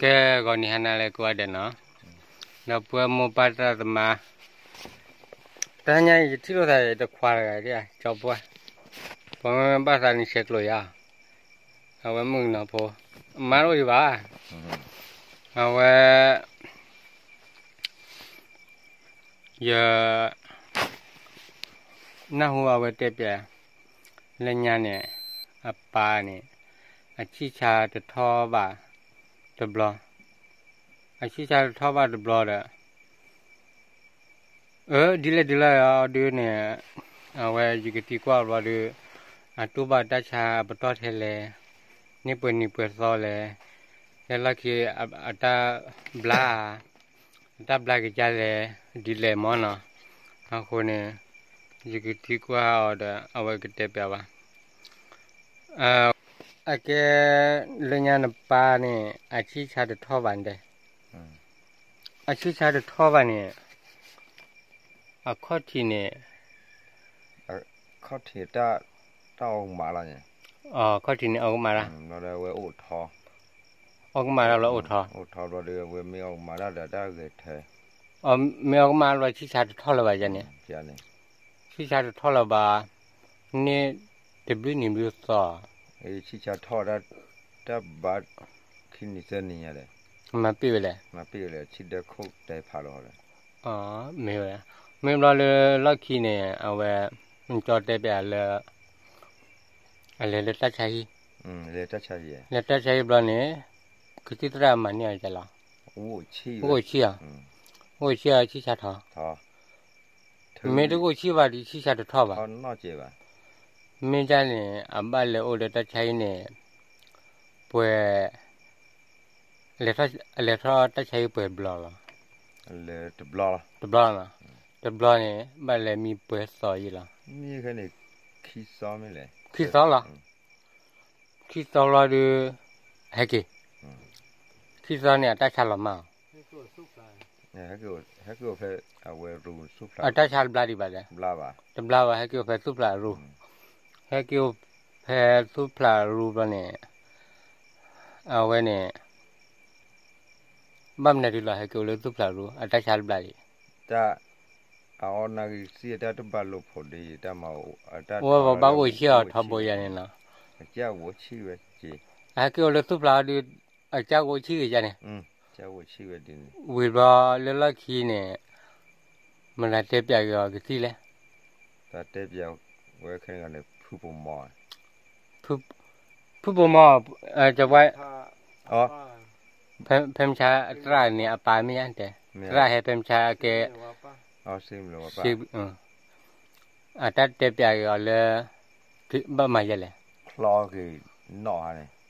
ကဲ ဂီၤနံၤဟါနၤလၢကိးဂၤဒဲးနီၤ, ဒီပုၢ်ဝဲၢ်မိၢ်ပၢ်သရၣ်သမါ, တဟါညါအံၤ ယထံၣ်လိာ်သးဒီးတခွါတဂၤဒၣ် ကၠီပှၢ်, ပှၤမ့ၢ်ဘၣ်သးန့ၣ်ဆဲးကျိးယၤ, အဝဲမုၣ်ကနီၤဖိ, မါတအိၣ်ဒံးဘၣ်, အဝဲ ယ နၢ်ဟူအဝဲတဲပျး လၢညါန့ၣ် အပၢ်န့ၣ် အဆံၣ်ဆါတထီၣ်ဘၣ်တဘျီ, အဆံၣ်ဆါတထီၣ်ဘၣ်တဘျီဒီး အၢ ဒ်လဲၣ်ဒ်လဲၣ်အီၤဒုးန့ၣ် အဝဲယကသံကွၢ်ဘျီဒုး အတူၢ်ဘၣ်တၢ်ဆါအပတီၢ်ထဲလဲၣ်, န့ၢ်ပှဲၤနံၤပှဲၤသီလဲၣ်, လၢလီၢ်ခံ အတၢ်ဘျါ အတၢ်ဘျါက့ၤဒ်လဲၣ် ဒ်လဲၣ်မၢ်နီၤ, အဃိန့ၣ် ယကသံကွၢ်အီၤဒီး အဝဲကတဲပျးဘၣ်, အကဲ လၢညါနပၢ်န့ၣ် အဆံၣ်ဆါတထီၣ်ဘၣ်န့ၣ်, အဆံၣ်ဆါတထီၣ်ဘၣ်န့ၣ် အခီၣ်ထံးန့ၣ် ခီၣ်ထံး တၢ်အီၣ်ကမးလီၤန့ၣ်, ခီၣ်ထံးန့ၣ်အီၣ်ကမးလီၤ, အီၣ်ကမးလီၤဘျီအိၣ်ထီ, အိၣ်ထီဘျီဒီး အဝဲမ့ၢ်အီၣ်ကမးတၢ်ဒီးတၢ်ဂဲၤထၢ, မ့ၢ်အီၣ်ကမးလီၤဆံၣ်ဆါတထီၣ်လၢၤဘၣ်ယၤန့ၣ်, ဆံၣ်ဆါတထီၣ်လၢၤဘၣ်, န့ၢ်တဘျုးနံၤဘျုးသီ ဆံၣ်ဆါထီၣ် တၢ်ဘၣ်ခံနံၤသၢနံၤညါဒီး မၤပ့ၢ်ဝဲလဲၣ်, မၤပ့ၢ်ဝဲလဲၣ် ဆံၣ်ဒၢခိၣ်တဲဖးလီၤဒီး, မ့ၢ်ဝဲ, မ့ၢ်ဘျီလၢလီၢ်ခံန့ၣ် အဝဲ ကၠီတဲပျးလၢ အလဲၤလၢတၢ်ဆါဟံၣ်, လဲၤတၢ်ဆါဟံၣ်ဘျီန့ၣ် ကသံၣ်သရၣ်မၤန့ၢ်အီၤဒ်လဲၣ်, အိၣ်ဆံၣ်အီၤ, အိၣ်ဆံၣ်အီၤဆံၣ်ဆါထီၣ်, မ့ၢ်တအိၣ်ဆံၣ်ဘၣ်ဒီးဆံၣ်ဆါတထီၣ်ဘၣ်, မ့ၢ်ဒ်န့ၣ် အဘၣ်လဲၤအိၣ်လၢတၢ်ဆါဟံၣ်န့ၣ် ပှဲၤ လဲၤထီၣ်တၢ်ဆါဟံၣ်ပှဲၤဘျီလီၤ, တဘျီလီၤ, တဘျီန့ၣ် ဘၣ်လဲၤမံပှဲၤသီယံာ်လီၤ, ခံသီလီၤ, ခံသီလီၤဒီး ဟဲက့ၤ, ခံသီန့ၣ် အတၢ်ဆါလီၤမၢ်အီၤ, အတၢ်ဆါတဘျါဒံးဘၣ်ဒီး, တဘျါဘၣ် ဟဲက့ၤအိၣ်ဖဲသူၣ်ဖျးအရူ, ဟဲက့ၤအိၣ်ဖဲသူၣ်ဖျးအရူဘျီန့ၣ် အဝဲန့ၣ် ဘၣ်မနုၤဒ်လဲၣ် ဟဲက့ၤအိၣ်လၢသူၣ်ဖျးရူ အတၢ်ဆါတဘျါဒံး, တၢ် အအီၣ်နၢ်ဂံၢ်စံၣ် တၢ်တဘၣ်လိာ်ဖိးဒံး တၢ်မၤ အဝဲဘၣ်အိၣ်ဆံၣ်အီၤထီဘိယၤန့ၣ်နီၤ, အကၢ်အိၣ်ဆံၣ်ဝဲက့ၤ, အဟဲက့ၤအိၣ်လၢသူၣ်ဖျးအရူဒီး အကၢ်အိၣ်ဆံၣ်ဂ့ၤယၤန့ၣ်, ဝံၤဘျီလၢလီၢ်ခံန့ၣ် မတၤတဲပျးက့ၤအီၤကသံၣ်လဲၣ်, တၢ်တဲပျးဝဲခဲန့ၣ် ဖုပိာ်မီၤ ဖုပိာ်မီၤ, ကဝဲ, ဖဲမဆါသရၣ်န့ၣ် အပၢ်မ့ၢ်ယါတဲ, သရၣ်ဟဲဖဲမဆါအကဲ, အတၢ်တဲပျးက့ၤအီၤလၢ ဘၣ်မၤယဲလဲၣ်, ချီ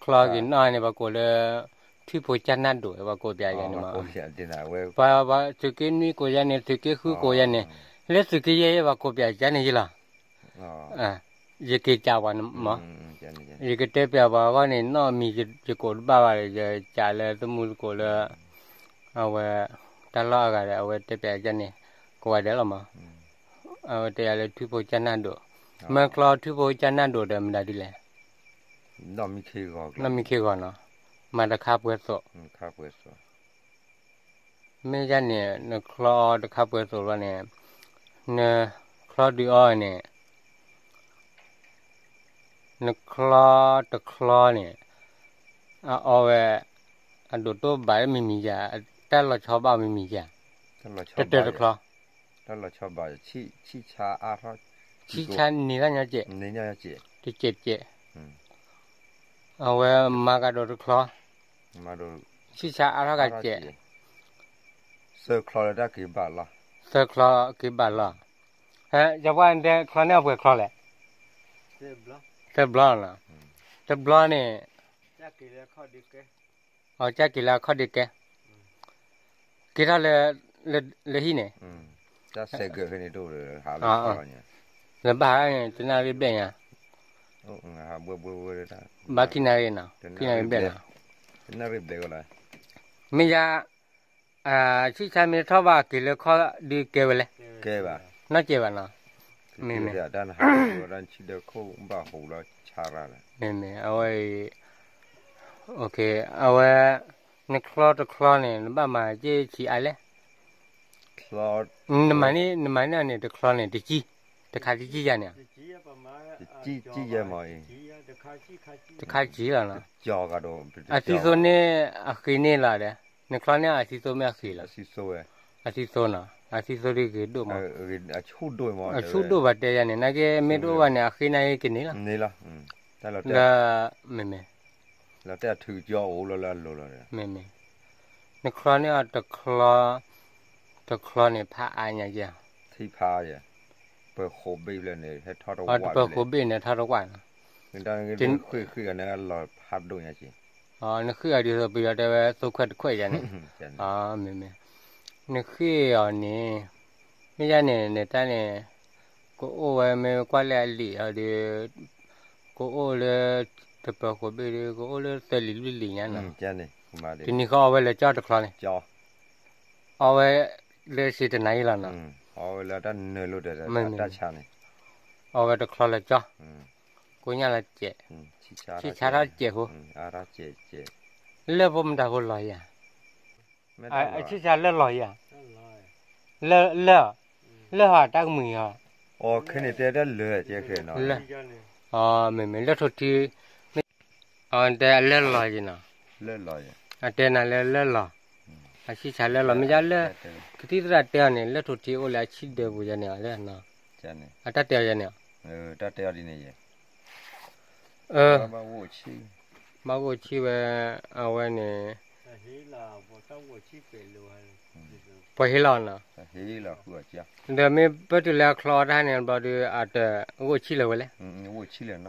က့ၤနီၣ်န့ၣ် ပှၤကိးလၢ ထွံၣ်ဖိကၢ်နၢ်ဒိၣ် ပှၤကိးပျးယဲန့ၣ်မး, ပှၤသုးက့နွံကိးယဲန့ၣ် သုးက့ဃုကိးယဲန့ၣ်, လၢသုးက့ယဲၢ်ယဲၢ်ပှၤကိးပျးယဲန့ၣ်ယလီၤ ယက့ၤကးပှၤန့ၣ်မး, ယကတဲပျးပှၤအဂီၢ်န့ၣ် နီၣ်မံၤယကိးတဘၣ်ဘၣ်ဒီး ယကးလၢသမူသကိးလၢ အဝဲ တၢ်လီၢ်အဂၤဒီး အဝဲတဲပျးယဲန့ၣ် ကိးဂၤဒဲးလီၤမး, အဝဲတဲယၤလၢထွံၣ်ဖိကၢ်နၢ်ဒိၣ်, မ့ၢ်ချီထွံၣ်ဖိကၢ်နၢ်ဒိၣ်ဒီးမတၤဒ်လဲၣ်, နီၣ်မံၤခ့ဂီၤ, မၤတခါပှဲၤသိး မ့ၢ်ဒ်န့ၣ် နချီတခါပှဲၤသိးလီၤန့ၣ်, နချီဒုးအီၣ်န့ၣ်, နချီတချီန့ၣ်, အအီဝဲ, အဒိးတိၢ်ဘၣ်မံၤမံၤယၤ, တၢ်လီၤဆီဘၣ်မံၤမံၤယၤ, တတၢတချီ, တၢ်လီၤဆီဘၣ်, ဆံၣ်ဆါန့ၢ်တၢ်ညီကဲး, တကဲးတကဲး, အဝဲမၤကဒီးတချီ ဆံၣ်ဆါအါထီၣ်ကးကဲး, သၢချီလၢတၢ်က့ၤဘၣ်လီၤ, သၢချီက့ၤဘၣ်လီၤ, ယပှၤတဲချီန့ၢ်အပှဲၤချီလဲၣ်, သၢဘျီလီၤ, တဘျီန့ၣ်, အကၢ်က့ၤလၢအခီၣ်ဒ့ကဲ, က့ၤထီၣ်လၢ, လၢဟံၣ်န့ၣ်, လၢဘၣ်ဟးန့ၣ် တနၣ်ရံၣ်ဘျဲၣ်ညါ, ဘၣ်ခံနၣ်ရံၣ်နီၤ, ခံနၣ်ရံၣ်ဘျဲၣ်နီၤ, မ့ၢ်ယါ, ဆံၣ်ဆါမ့ၢ်ထီၣ်ဘၣ်က့ၤလၢခီၣ်ဒုးကဲဝဲလဲၣ်, နီၢ်ကဲးဘၣ်နီၤ, မ့ၢ်မ့ၢ်, မ့ၢ်မ့ၢ်, အဝဲအံၤ, အဝဲ, နချီတချီန့ၣ် နဘၣ်မၤက့ၢ်ဆံးအါလဲၣ်. နမၤန့ၢ် နမၤန့ၢ်အီၤန့ၣ် တချီန့ၣ် တကံၢ်, တခါတကံၢ်ယၤန့ၣ်, တခါတကံၢ်လီၤနီၤ. အသံသိန့ၢ်အဃ့န့ၢ်လီၤဒီး နချီန့ၢ်အသံသိမ့ၢ်အဃ့လီၤ. အသံသိနီၤ, အသံသိဒ်ဂ့ၤဒိၣ်မး, အဆူၣ်ဒိၣ်ဘၣ်တဲယၤန့ၣ် နာ်က့မ့ၢ်တအိၣ်ဘၣ်န့ၣ် အဃ့န့ၢ်ကန့ၢ်လီၤ. ဒီး မ့မ့ၢ် မ့မ့ၢ် နချီန့ၢ်အီၤတချီ, တချီန့ၣ် ဖးအါညါက့ၤ, ပၢၤဃိးဘ့ၣ်န့ၣ် ထီၣ်တဝၣ်နီၤ, နဃ့ၢ်အီၤန့ၣ် လီၤဖးဒိၣ်ညါက့ၤ, နဃ့ၢ်အီၤဒ်သိးပယီၤတဲဝဲ သိခွဲးတခွဲးယၤန့ၣ်, မ့မ့ၢ် နဃ့ၢ်အီၤန့ၣ် မ့ၢ်ယၤန့ၣ် နတၢ်န့ၣ် ကအိၣ်ဝဲမ့ၢ်ကွၢ်လၢအလံာ်အီၤဒီး ကအိၣ်လၢ တပၢၤဃိးဘ့ၣ်ဒီး ကအိၣ်လၢသၢလံာ်လွံၢ်လံာ်ညါနီၤ, တနံၤဃီအီၣ်ဝဲလၢာ်ကၠီတချီန့ၣ်, အီၣ်ဝဲလၢဆံတနၤအံၤလီၤနီၤ, မ့မ့ၢ် အီၣ်ဝဲတချီလၢာ်ကၠီ, ကိညၢ်လၢကဲး, ဆံၣ်ဆါထီၣ်ကဲးဖိ, လၢၢ်ဖိမတၤဖိလီၤယၤ, အဆံၣ်ဆါလၢၢ်လီၤယၤ, လၢၢ်, လၢၢ်ဟီတၢ်ကမှံၤဟီ, လၢၢ်, မ့မ့ၢ်လၢၢ်ထိးထံ, အတဲအလၢၢ်လီၤယၤနီၤ, အတဲနၤလၢလၢၢ်လီၤ, အဆံၣ်ဆါလၢၢ်လီၤ မ့ၢ်ယါလၢ ကသံၣ်သရၣ်တဲအီၤန့ၣ် လၢၢ်ထိးထံအိၣ်လၢအဆံၣ်ဒၢပူၤယၤန့ၣ်, အတၢ်တဲအီၤယၤန့ၣ် ဘၣ်အိၣ်ဆံၣ်ဝဲ, အဝဲန့ၣ် ပှၤဟ့လီၤနီၤ, ဒီးမ့ၢ်ပတုၤလၢအချီအီၣ်တၢ်န့ၣ်ဘျီဒီး အတအိၣ်ဆံၣ်လၢၤဝဲလဲၣ်,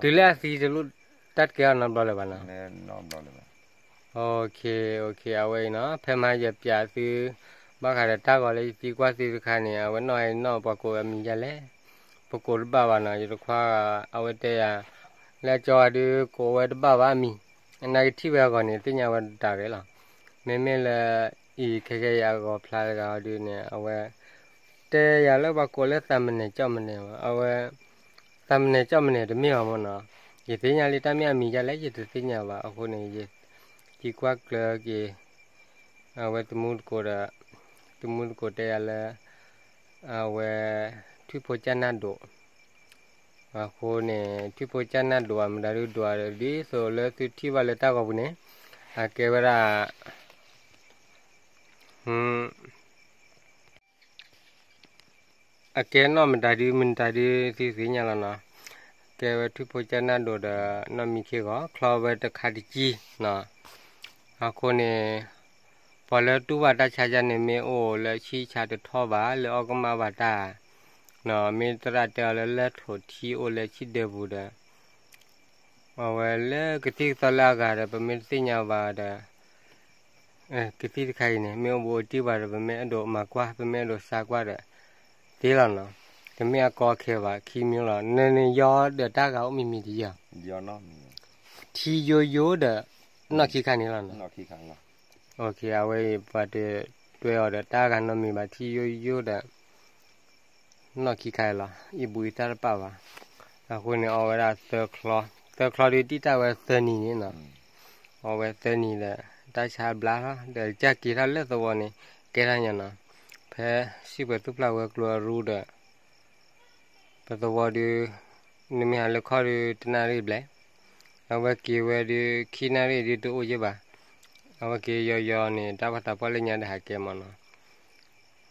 တုၤလၢအသံတလိၣ်တၢ်တကဲအီၤနီတဘျီလၢၤဘၣ်နီၤ, အဝဲအံၤနီၤ ဖဲမဟါယပျးသု ဘၣ်ဃးဒီးတၢ်ဂီၤလၢယသံကွၢ်သုတခါန့ၣ် အဝဲနီၣ်အံၤနီၣ်ပှၤကိးအမံၤယါလဲၣ်, ပကိးတဘၣ်ဘၣ်နီၤ ယတခွါ အဝဲတဲယၤ လၢအကၠီဂၤဒုးကိးဝဲတဘၣ်ဘၣ်အမံၤ, အနာ်က့ထံၣ်ဝဲအဂီၢ်န့ၣ် သ့ၣ်ညါဝဲတၢ်ရဲၣ်လီၤ, မ့မ့ၢ်လၢ အံၤခဲကဲယအဂီၤဖျါတဂၤအီၤဒုးန့ၣ် အဝဲ တဲယၤလၢပှၤကိးလၢသးမနဲၣ်ကၠီၣ်မနဲၣ်မး အဝဲ သးမနဲၣ်ကၠီၣ်မနဲၣ်တမ့ၢ်ဘၣ်မ့ၢ်နီၤ, ယသ့ၣ်ညါလံတၢ်မ့ၢ်အမံၤယါလဲၣ် ယတသ့ၣ်ညါဘၣ် အဃိန့ၣ် ယသံကွၢ်ကျၢၤက့ၤ အဝဲသမူသကိးဒီး သမူသကိးတဲယၤလၢ အဝဲ ထွံၣ်ဖိကၢ်နၢ်ဒိး အဃိန့ၣ် ထွံၣ်ဖိကၢ်နၢ်ဒိးအမတၤဒုးဒိးဒီး ဒ်သိးလၢသုထံၣ်ဘၣ်လၢတၢ်ဂီၤပူၤန့ၣ် အကဲဝဲဒၣ် အကဲနီၢ်မတၤဒုး မတၤဒုးသုသ့ၣ်ညါလီၤနီၤ, ကဲဝဲထွံၣ်ဖိကၢ်နၢ်ဒိးဒီး နီၢ်မံခ့ဂီၤ ချီဝဲတခါတကံၢ်နီၤ, အဃိန့ၣ် ပှၤလၢတူၢ်ဘၣ်တၢ်ဆါယါန့ၣ် မ့ၢ်အိၣ်လၢဆံၣ်ဆါတထီၣ်ဘၣ် လၢအီၣ်ကမၣ်ဘၣ်တၢ် မ့ၢ်သရၣ်တဲအီၤလၢလၢၢ်ထိးထံအိၣ်လၢဆံၣ်ဒၢပူၤဒီး အဝဲလၢကသံၣ်ကသီလၢအဂၤဒီး ပမ့ၢ်တသ့ၣ်ညါဘၣ်ဒီး ကသံၣ်တခါအံၤန့ၣ် မ့ၢ်အိၣ်ဘူးအိၣ်တံၢ်ဘၣ်ဒီး ပမ့ၢ်အဲၣ်ဒိးမၤကွၢ် ပမ့ၢ်အဲၣ်ဒိးစါကွၢ်ဒီး သ့လီၤနီၤ, တမ့ၢ်အကီအခဲဘၣ် ခံမံၤလီၤ, နယီဒီးတၢ်ဂၤအိၣ်မံၤမံၤတယီၤ, ထံယိယိဒီး နီၢ်ခံခါန့ၣ်လီၤနီၤ, အဝဲအံၤပှၤတတွဲအီၤဒီးတၢ်ဂၤနီတမံၤဘၣ် ထံယိယိဒီး နီၢ်ခံခါအံၤလီၤ အံၣ်ဘူးအံသၣ်တပာ်ဘၣ်, အဃိန့ၣ် အီၣ်ဝဲဒၣ်သၢချီ, သၢချီဒုးတံၢ်တၢ်ဝဲသၢနံၤန့ၣ်နီၤ, အီၣ်ဝဲသၢနံၤဒီး တၢ်ဆါဘျါလီၤ ဒီးကစၢ်က့ၤထီၣ်လၢသဝီန့ၣ် ကဲထီၣ်ညါနီၤ, ဖဲစံၣ်ပၢၤသူၣ်ဖျါဝဲၤကျိၤအရူဒီး ပသဝီဒုး နမ့ၢ်ဟးလၢခီၣ်ဒုးတနၣ်ရံၣ်ဘျဲၣ်, အဝဲက့ၤဝဲဒုးခံနၣ်ရံၣ်ဒုးတအိၣ်ယဲၢ်ဘၣ်, အဝဲက့ၤယီၤယီၤန့ၣ် တၢ်ဖးသးပှၢ်လၢညါဒီးဟးကဲမးနီၤ,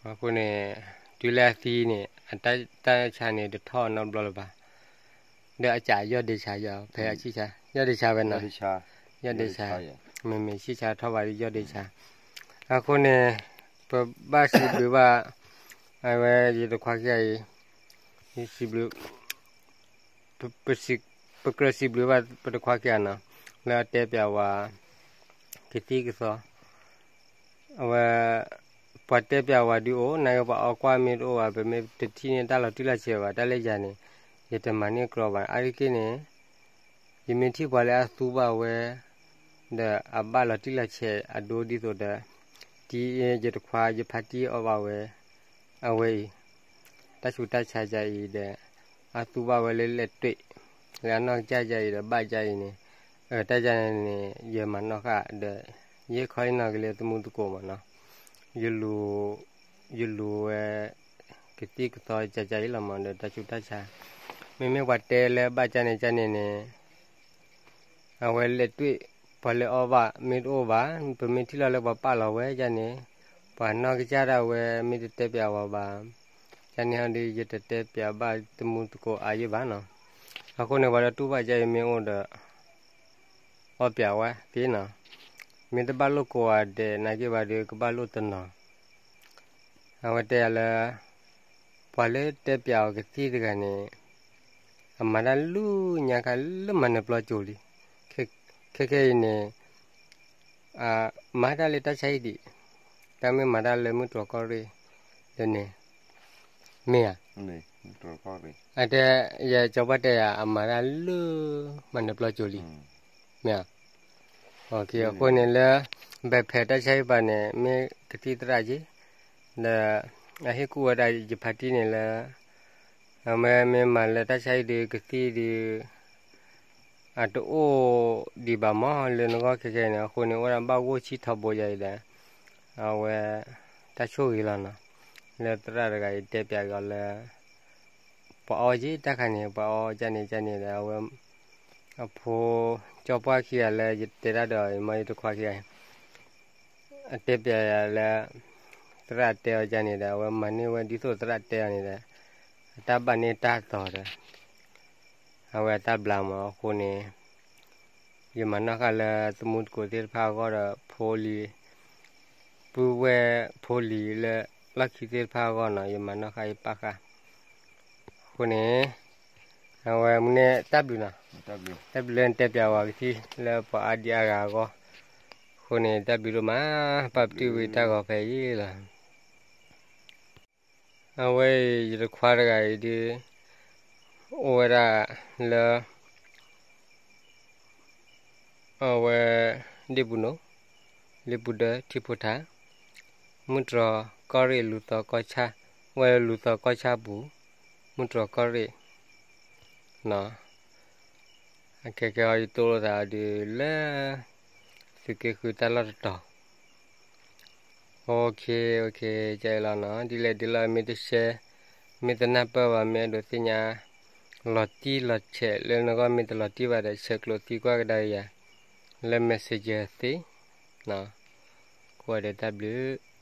အဃိန့ၣ် တုၤလၢအသံန့ၣ် အတၢ်ဆါန့ၣ်တထီၣ်နီတဘျီလၢၤဘၣ်, ဒီးအကးယီၢ်ဒ့ဆါယီၢ် ဖဲအဆံၣ်ဆါ ယီၢ်ဒ့ဆါဝဲနီၤ, ယီၢ်ဒ့ဆါ, မ့မ့ၢ်ဆံၣ်ဆါထီၣ်ဘၣ်ဒုးယီၢ်ဒ့ဆါ, အဃိန့ၣ် ပဘၣ်စံးဘျုးဘၣ် အဝဲယတခွါခံဂၤအံၤ, ယစံးဘျုး ပကြၢးစံးဘျုးဘၣ်ပတခွါခံဂၤနီၤ, လၢအတဲပျးဝဲ ကသံၣ်ကသီ, အဝဲ ပှၤတဲပျးဝဲဒုးအိၣ် နာ်က့ပှၤအီၣ်ကွၢ်မ့ၢ်တအိၣ်ဘၣ် ပမ့ၢ်တထံၣ်န့ၢ်တၢ်လီၤတံၢ်လီၤဆဲးဘၣ် တၢ်လၢယၤန့ၣ် ယတမၤန့ၢ်ကြီဘၣ် အါတက့ၢ်န့ၣ် ယမ့ၢ်ထံၣ်ပှၤလၢအသူဘၣ်ဝဲ ဒီးအဘၣ်လီၤတံၢ်လီၤဆဲးအဒိဒ်သိးဒီး တံၢ်ယတခွါယဖါတံၢ်အီၣ်ဘၣ်ဝဲ အဝဲအံၤ တၢ်ဆူးတၢ်ဆါယၤအံၤဒီး အသူဘၣ်ဝဲလၢလဲၣ်တွံၣ် လၢအနီၢ်ကစၢ်ယၤအံၤဒီးဘၣ်ယၤအံၤန့ၣ် တၢ်ယၤန့ၣ် ယမၤနီၣ်ဃာ်ဒီး ယဲခီအံၤနီၢ်ကလံၤသမူသကိးမးနီၤ, ယလူၤ, ယလူၤဝဲ ကသံၣ်ကသီကကကအံၤလီၤမး ဒီးတၢ်ဆူးတၢ်ဆါ, မ့မ့ၢ်ပှၤတဲလၢဘၣ်ကန့ၣ်ကန့ၣ်န့ၣ် အဝဲလဲၤတွံၢ် ပှၤလဲၤအီဘၣ် မ့ၢ်တအိၣ်ဘၣ်, ပမ့ၢ်ထံၣ်လီၤလၢပှၤပာ်လီၤဝဲကန့ၣ်, ပှၤနီၢ်ကစၢ်ဒၣ်ဝဲ မ့ၢ်တတဲပျးဝဲဘၣ်, ကန့ၣ်ဟီဒီး ယတတဲပျးဘၣ်သမူသကိးအါယံၢ်ဘၣ်နီၤ, အဃိန့ၣ် ပှၤလၢတူၢ်ဘၣ်ကန့ၣ်မ့ၢ်အိၣ်ဒီး အီပျးဝဲသ့နီၤ, မ့ၢ်တဘၣ်လိာ်ကိးဂၤဒဲးနာ်က့ဘၣ်ဒီး ကဘၣ်လိာ်တနီၤ, အဝဲတဲယၤလၢ ပှၤလၢတဲပျးအီၤကသံၣ်တဂၤန့ၣ် အမၤတၢ်လၢညါခါလၢမၤနၢၤပျီကၠိလံ, ခဲခဲအံၤန့ၣ် မၤတၢ်လၢတၢ်ဆါဟံၣ်ဒံး, တၢ်မ့ၢ်မၤတၢ်လၢမုၢ်တြီၢ်ကီၢ်ရ့ၣ်လၢန့ၣ်, မ့ၢ်ဧါ, အတဲ ယကၠီပှၢ်တဲယၤ အမၤတၢ်လၢ မၤနၢၤပျီကၠိလံ, မ့ၢ်ဧါ, အဃိန့ၣ်လၢ ဘဲးဖဲးတၢ်ဆါဟံၣ်ပၤန့ၣ် မ့ၢ်ကသံၣ်သရၣ်က့ၤ, ဒီး အဟ့ၣ်ကူၣ်ဝဲဒၣ်ယဖါတံၢ်န့ၣ်လၢ အမ့ၢ်မ့ၢ်မၤလၢတၢ်ဆါဟံၣ်ဒီးကသံၣ်ဒီး အတအိၣ်ဒံးဘၣ်မးလၢနဂီၢ်ခဲခဲန့ၣ် အဃိန့ၣ် အိၣ်ဒၣ်ဘၣ်ဂိၢ်ဆံထီဘိယၤအံၤဒီး အဝဲ တၢ်ဆိၣ်ဂ့ၤလီၤနီၤ, လၢသရၣ်တဂၤအံၤတဲပျးက့ၤအီၤလၢ ပှၤအီက့ၤတၢ်ခါန့ၣ် ပှၤအီကန့ၣ်ကန့ၣ်ဒီး အဝဲ အဖိ ကၠီပှၢ်ခံဂၤလၢယတဲတၢ်ဒီး ယမ့ၢ်ယတခွါခံဂၤ အတဲပျးယၤလၢ သရၣ်တဲအီၤကန့ၣ်ဒီး အဝဲမၤန့ၢ်ဝဲဒ်သိးသရၣ်တဲအီၤန့ၣ်ဒီး အတၢ်ဘၣ်န့ၢ်တၢ်သီဒီး အဝဲအတၢ်ဘျါမးအဃိန့ၣ် ယမၤနီၣ်ဃာ်လၢသမူသကိးသ့ၣ်တဖၣ်အဂီၢ်ဒီး ဖိလံၤ ပုၢ်ဝဲၢ်ဖိလံၤလၢ လီၢ်ခံသ့ၣ်တဖၣ်အဂီၢ်နီၤ ယမၤနီၣ်ဃာ်ယပာ်ဃာ် အဃိန့ၣ် အဝဲမုၢ်န့ၣ်တၢ်ဘျုးနီၤ, တၢ်ဘျုးလၢနတဲပျးဝဲကသံၣ်လၢပှၤအါဒံအါဂၤအဂီၢ်, အဃိန့ၣ် တၢ်ဘျုးဒိၣ်မး ပာ်ပတုာ်ဝံၤတၢ်ဂီၤဖဲအံၤလီၤ. အဝဲအံၤ ယတခွါတဂၤအံၤဒုး အိၣ်ဝဲဒၣ်လၢ အဝဲ ဒ့ၣ်ပူၤနိၣ်, လ့ပူၤဒၢ ထံဖိထါ, မုၢ်တြီၤကီၢ်ရ့ၣ် လူၤသီကီၢ်ဆၣ်, ဝဲလူၤသီကီၢ်ဆၣ်ပူၤ, မုၢ်တြီၤကီၢ်ရ့ၣ်, အခဲကဲအီၤ ယတိၢ်လိာ်သးအီၤဒုးလၢ သုးက့ဃုတၢ်လီၢ်တတီၤ OK OK ကဲလီၤနီၤ ဒ်လဲၣ်ဒ်လဲၣ် မ့ၢ်တ share မ့ၢ်တနၢ်ပၢၢ်ဘၣ် မ့ၢ်အဲၣ်ဒိးသ့ၣ်ညါ လီၤတံၢ်လီၤဆဲးလၢနဂီၢ် မ့ၢ်တလီၤတံၢ်ဘၣ်ဒီး ဆဲးကျိးသံကွၢ်ကဒါက့ၤယၤ လၢ messenger သ့ ကိးဂၤဒဲးတၢ်ဘျုး